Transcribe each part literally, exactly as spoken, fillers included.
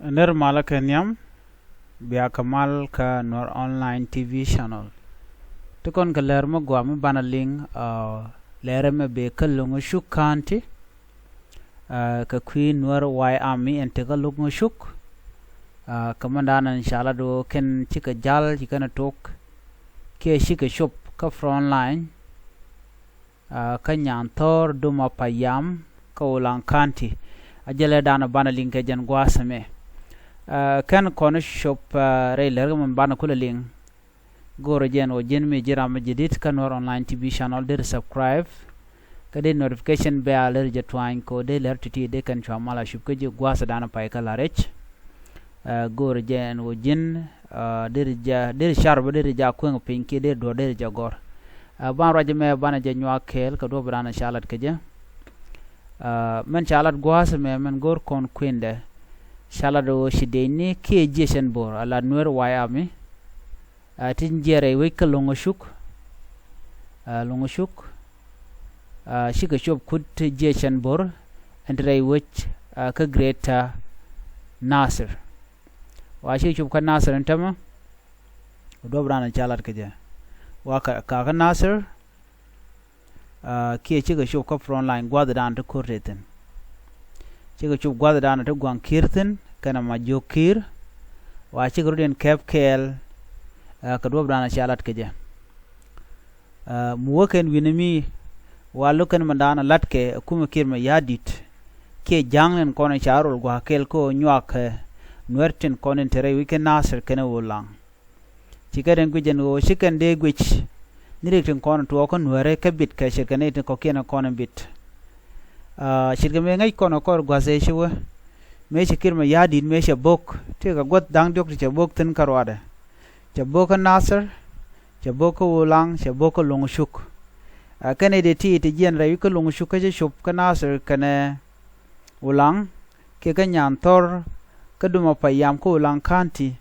Nir malä kɛ nhiam, bia kɛ mal kä Nuer Online T V channel. Ti kɔn kɛ lɛr mi gua mi banɛ liŋ, ah, lɛrɛ mɛ bee kä Loŋocuk County, ah, kɛ kui̱ Nuer White Army ɛn ti kä Loŋocuk. Ah, kɛ mɛn da̱a̱n ɛn ca lat ɣöö kɛn cikɛ jal ci kɛn ɛ tok kiɛ cikɛ cop kä front line. Ah, kä Nyanthɔr, Duma Payam, kä Ulaŋ County. A jɛlɛ da̱a̱n banɛ liŋ kɛ jɛn gua̱a̱th ɛmɛ. Ah, kɛn kɔn cop, ah, rɛy lɛr kɛ mɛn banɛ kulɛ liŋ. Go̱o̱rɛ jɛn ɣöö ji̱n mi ji̱ ram mi ji̱ di̱t kä Nuer Online T V channel, deri subscribe. Kä dee notification bell deri jɛ tuany kɛ ɣöö dee lɛr ti̱ti̱ dee kɛn cua mal a cup kä ji̱ gua̱a̱th da̱a̱n pay kä la̱r rɛc. Ah, go̱o̱rɛ jɛn ɣöö ji̱n, ah, deri jɛ, deri car bä deri jɛ a kueŋ piny kiɛ deri duɔ̱r deri jɛ gɔ̱r. Ah, ban ruac mɛ banɛ jɛ nyuak kɛɛl kɛ duɔ̱p raan ca lat kɛ jɛ. Ah, mɛn ca lat gua̱a̱th mɛ mɛn go̱o̱r kɔn kuendɛ. Ca lat ɣöö ci dee ni kiɛ jiɛ cɛn bo̱r a lat Nuer White Army. Ah, tin jiɛɛr rɛy wec kä Loŋocuk. Ah, Loŋocuk. Ah, cikɛ cop kut jiɛ cɛn bo̱r ɛn ti rɛy wec, ah, kä Greater Nasir. Wa cikɛ cop kä Nasir ɛn tämɛ. Duɔ̱p raan ca lat kɛ jɛ. Wa ka, ka kä Nasir. Ah, kiɛ cikɛ cop kä front line gua̱th dan ti ko̱r te thi̱n. Cikɛ cop gua̱th dan ti gua̱ŋ ki̱i̱r thi̱n kɛnɛ ma jiök ki̱i̱r. Wa cikɛ rut in kɛp kɛɛl, ah, kɛ duɔ̱p dan ca lat kɛ jɛ. Ah, mi wä kɛn wi̱ni mi wa lo̱k kɛn mɛn dan lat kɛ kumɛ ki̱i̱r mɛ ya̱a̱ di̱t. Kiɛ ja̱a̱ŋ in kɔn in ca rol gua̱a̱ kɛɛl kä nyuak kɛ Nuɛr tin kɔn in te rɛy wi̱c kɛ Nasir kɛnɛ Ulaŋ. Ci kɛn in guic ɛn ɣöö ci kɛn dee guic ni rik tin kɔn tuɔɔk kä Nuɛrɛ kä bit kɛ ce̱tkɛ nɛy tin kɔ̱kiɛn kɔn in bit. Ah, ce̱tkɛ mëë ŋäc kɔn kɔr gua̱th ëë ci wee mëë ci ki̱r mɛ ya̱a̱ di̱t mëë cɛ bo̱k tëëkɛ guäth da̱ŋ diɔ̱k ti cɛ bo̱k thi̱n kä ruaadɛ. Cɛ bo̱k kä Nathir, cɛ bo̱k kä Ulaŋ, cɛ bo̱k kä Loŋcuk. Ah, kɛn nɛy dee ti ti jiɛn rɛy wi̱c kä Loŋcuk kä cɛ cop kä Nathir kɛnɛ Ulaŋ, kiɛ kä Nyanthɔr, kä Duma Payam kä Ulaŋ County,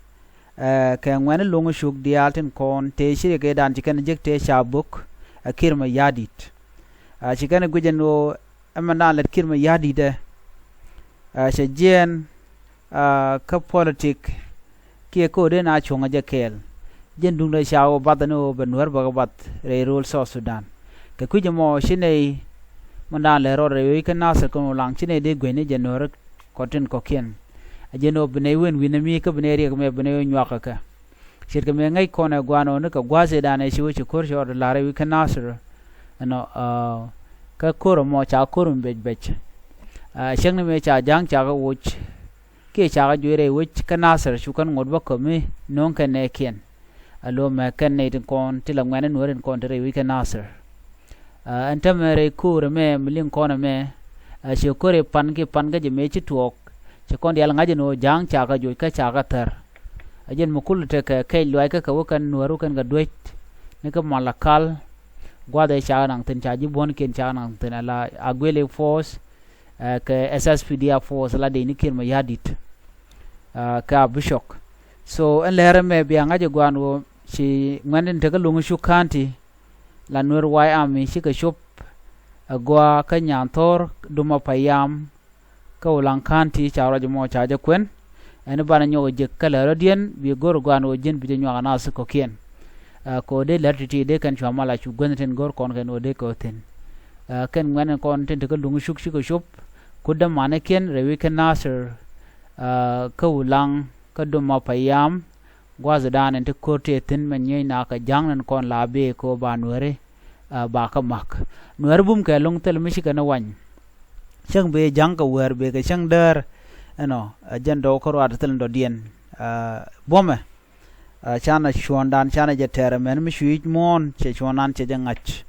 eh, kɛ ŋuɛ̈ni Loŋcuk diaal tin kɔn tëë ci rikɛ dan ci kɛn jek tëë ca bo̱k, eh, ki̱r mɛ ya̱a̱ di̱t. Ah, ci kɛn guic ɛn ɣöö ɛmɛn dan lät ki̱r mɛ ya̱a̱ di̱t ɛ, eh, cɛ jiɛɛn, ah, kä politik kiɛ ko̱o̱dɛ na cuɔ̱ŋ a jɛ kɛɛl. Jɛn duŋdɛ ca wä bath ni wä bɛ Nuɛr bä kɛ bath rɛy rööl South Sudan. Kɛ kui̱c ɛmɔ ci nɛy mɛn daan lɛ rɔɔd rɛy wec kä Nathir kɛn Ulaŋ ci nɛy dee gui̱cni jɛ Nuɛr kɔtin kɔ̱kiɛn. A jɛn wä bi nɛy wen wi̱n ɛmi kä bi nɛy riɛk mɛ bi nɛy wä nyuak kɛ kɛ. Ce̱tkɛ mëë ŋäc kɔn ɛ gua̱a̱n ɣän ni kɛ gua̱a̱th ëëdan ɛ ci wä ci ko̱r ci rɔɔd la̱r rɛy wec kä Nathir. Ɛnɔ, ah, kä ko̱r ɛmɔ ca ko̱r mi bec bec. Ah, cäŋ ni mëë ca ja̱a̱ŋ ca kɛ woc. Kiɛ cakɛ juëc rɛy wec kä Nathir cu kɛn ŋot bä kä mi no̱o̱ŋ kɛn nɛɛkiɛn. A lo̱o̱mɛ kɛn nɛy tin kɔn ti la ŋuɛ̈ni Nuɛr in kɔn ti rɛy wec kä Nathir. Ah, ɛn täämɛ rɛy ko̱o̱r ɛmɛ mi liŋ kɔn ɛmɛ. Ah, ciɛ ko̱r ɛ pan ki pan kä jɛ mëë ci tuɔɔk. Ci kɔn diaal ŋa̱c ɛn ɣöö ja̱a̱ŋ cakɛ joc kä cakɛ thär. A jɛn mi kul tekɛ kɛc luaac kä kɛ wä kɛn Nuɛr wä kɛn kɛ duec. Ni kä Malakal. Gua̱th ɛ cakɛ naŋ thi̱n ca ji̱ buɔ̱nkiɛn cakɛ naŋ thi̱n ala Agwelek Force. Eh, kɛ S S P D F force la dee ni ki̱r mɛ ya̱a̱ di̱t. Ah, kɛ a bishop. So ɛn lɛr ɛmɛ bia ŋa̱c ɛ gua̱a̱n ɣöö ci ŋuɛ̈ni tin te kä Loŋcuk County la Nuer White Army cikɛ cop ɛ gɔaa kä Nyanthɔr, Duma Payam, kä Ulaŋ County ca ruac ɛmɔ ca jɛ kuɛn. Ɛn i̱ banɛ nyɔk ɛ jek kä lɛr rɔ̱diɛn bi go̱r ɛ gua̱a̱n ɣöö ji̱n bi jɛ nyuak ɛ naath kɔ̱kiɛn. Ah, kɛ ɣöö dee lɛr ti̱ti̱ dee kɛn cua mal a cu guänh tin go̱r kɔn kɛn ɣöö dee kɛ ɣöö thi̱n. Ah, kɛn ŋuɛ̈ni kɔn tin te kä Loŋcuk cikɛ cop kut dämanikiɛn rɛy wec kä Nathir, ah, kä Ulaŋ kä Duma Payam. Gua̱a̱th dan in ti ko̱r tëë thi̱n mɛ nyieny na kɛ ja̱a̱ŋ ni kɔn la bee kɛ ɣöö ba Nuɛri, ah, ba kä ma̱k. Nuɛri bum kɛ lo̱ŋ thil mi ci kɛn wany. Cäŋ bee ja̱ŋ kɛ wäär bee kɛ cäŋ däär. Ɛnɔ, ah, jɛn dɔw kä ruaat thil in dɔ̱diɛn. Ah, buɔ̱mɛ. Ah, canɛ cuɔ̱ɔ̱ŋdan canɛ jɛ tɛɛr ɛmɛn mi cui̱c muɔ̱ɔ̱n cɛ cuɔ̱ɔ̱ŋdan cɛ jɛ ŋa̱c.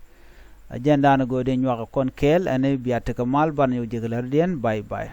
Ah, jɛn dan go̱o̱dɛ nyuak kɔn kɛɛl ɛn i̱ bia tekɛ mal ban nyɔk jek lärdiɛn. Bye bye.